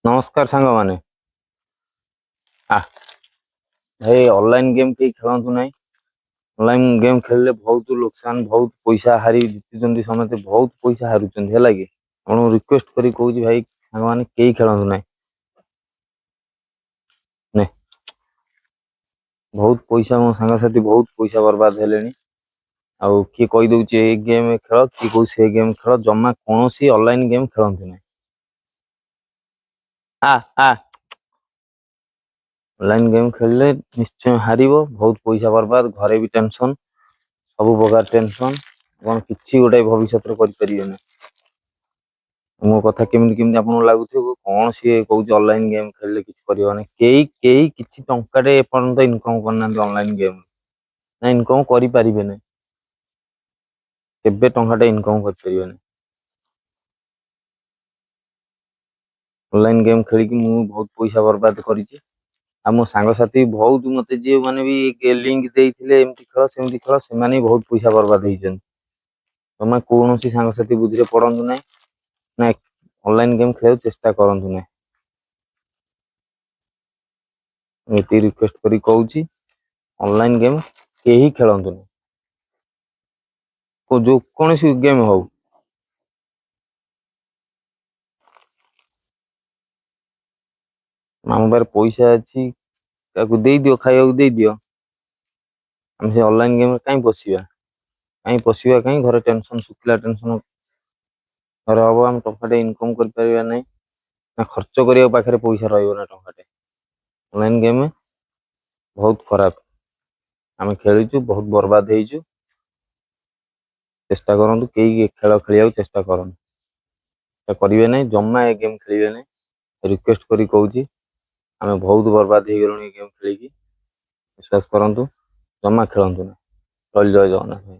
ନମସ୍କାର ସାଙ୍ଗମାନେ। ଆ ଭାଇ, ଅନଲାଇନ୍ ଗେମ୍ କେହି ଖେଳନ୍ତୁ ନାହିଁ। ଅନଲାଇନ୍ ଗେମ୍ ଖେଳିଲେ ବହୁତ ଲୋକସାନ, ବହୁତ ପଇସା ହାରି ଜିତୁଛନ୍ତି ସମସ୍ତେ, ବହୁତ ପଇସା ହାରୁଛନ୍ତି। ହେଲା କି, ଆପଣଙ୍କୁ ରିକ୍ୱେଷ୍ଟ କରି କହୁଛି ଭାଇ, ସାଙ୍ଗମାନେ କେହି ଖେଳନ୍ତୁ ନାହିଁ। ନେ ବହୁତ ପଇସା, ମୋ ସାଙ୍ଗସାଥି ବହୁତ ପଇସା ବର୍ବାଦ ହେଲେଣି। ଆଉ କିଏ କହିଦେଉଛି ଏ ଗେମ୍ ଖେଳ, କିଏ କହୁଛି ସେ ଗେମ୍ ଖେଳ। ଜମା କୌଣସି ଅନଲାଇନ୍ ଗେମ୍ ଖେଳନ୍ତୁ ନାହିଁ। ଆ ଆ ଅନଲାଇନ୍ ଗେମ୍ ଖେଳିଲେ ନିଶ୍ଚୟ ହାରିବ, ବହୁତ ପଇସା ବର୍ବାଦ, ଘରେ ବି ଟେନସନ୍, ସବୁ ପ୍ରକାର ଟେନସନ୍। ଆପଣ କିଛି ଗୋଟେ ଭବିଷ୍ୟତରେ କରିପାରିବେ ନାହିଁ। ମୋ କଥା କେମିତି କେମିତି ଆପଣଙ୍କୁ ଲାଗୁଥିବ, କ'ଣ ସିଏ କହୁଛି ଅନଲାଇନ୍ ଗେମ୍ ଖେଳିଲେ କିଛି କରିବନି। କେହି କେହି କିଛି ଟଙ୍କାଟେ ଏପର୍ଯ୍ୟନ୍ତ ଇନକମ୍ କରିନାହାନ୍ତି ଅନଲାଇନ୍ ଗେମ୍ ନା, ଇନକମ୍ କରିପାରିବେ ନାହିଁ। କେବେ ଟଙ୍କାଟେ ଇନକମ୍ କରିପାରିବେନି। ଅନଲାଇନ୍ ଗେମ୍ ଖେଳିକି ମୁଁ ବହୁତ ପଇସା ବର୍ବାଦ କରିଛି। ଆଉ ମୋ ସାଙ୍ଗସାଥି ବହୁତ ମୋତେ ଯିଏ ମାନେ ବି ଲିଙ୍କ ଦେଇଥିଲେ, ଏମିତି ଖେଳ ସେମିତି ଖେଳ, ସେମାନେ ବି ବହୁତ ପଇସା ବର୍ବାଦ ହେଇଛନ୍ତି। ତମେ କୌଣସି ସାଙ୍ଗସାଥି ବୁଦ୍ଧିରେ ପଡ଼ନ୍ତୁ ନାହିଁ ନା, ଅନଲାଇନ୍ ଗେମ୍ ଖେଳିବାକୁ ଚେଷ୍ଟା କରନ୍ତୁ ନାହିଁ। ମୁଁ ଏତିକି ରିକ୍ୱେଷ୍ଟ କରି କହୁଛି, ଅନଲାଇନ୍ ଗେମ୍ କେହି ଖେଳନ୍ତୁନି, ଯେକୌଣସି ଗେମ୍ ହଉ। ଆମ ପାଖରେ ପଇସା ଅଛି, ତାକୁ ଦେଇଦିଅ, ଖାଇବାକୁ ଦେଇଦିଅ। ଆମେ ସେ ଅନଲାଇନ୍ ଗେମ୍ରେ କାହିଁ ପଶିବା, କାହିଁ ପଶିବା, କାହିଁ ଘରେ ଟେନସନ୍, ଶୁଖିଲା ଟେନସନ୍ ଘରେ ହବ। ଆମେ ଟଙ୍କାଟେ ଇନକମ୍ କରିପାରିବା ନାହିଁ ନା, ଖର୍ଚ୍ଚ କରିବାକୁ ପାଖରେ ପଇସା ରହିବ ନା ଟଙ୍କାଟେ। ଅନଲାଇନ୍ ଗେମ୍ ବହୁତ ଖରାପ। ଆମେ ଖେଳିଛୁ, ବହୁତ ବର୍ବାଦ ହେଇଛୁ। ଚେଷ୍ଟା କରନ୍ତୁ, କେହି ଖେଳ ଖେଳିବାକୁ ଚେଷ୍ଟା କରନ୍ତୁ କରିବେ ନାହିଁ, ଜମା ଏ ଗେମ୍ ଖେଳିବେ ନାହିଁ। ରିକ୍ୱେଷ୍ଟ କରି କହୁଛି, ଆମେ ବହୁତ ବର୍ବାଦ ହେଇଗଲୁଣି ଏ ଗେମ୍ ଖେଳିକି। ବିଶ୍ୱାସ କରନ୍ତୁ, ଜମା ଖେଳନ୍ତୁ ନାହିଁ। ରହିଲି, ଜୟ ଜଗନ୍ନାଥ।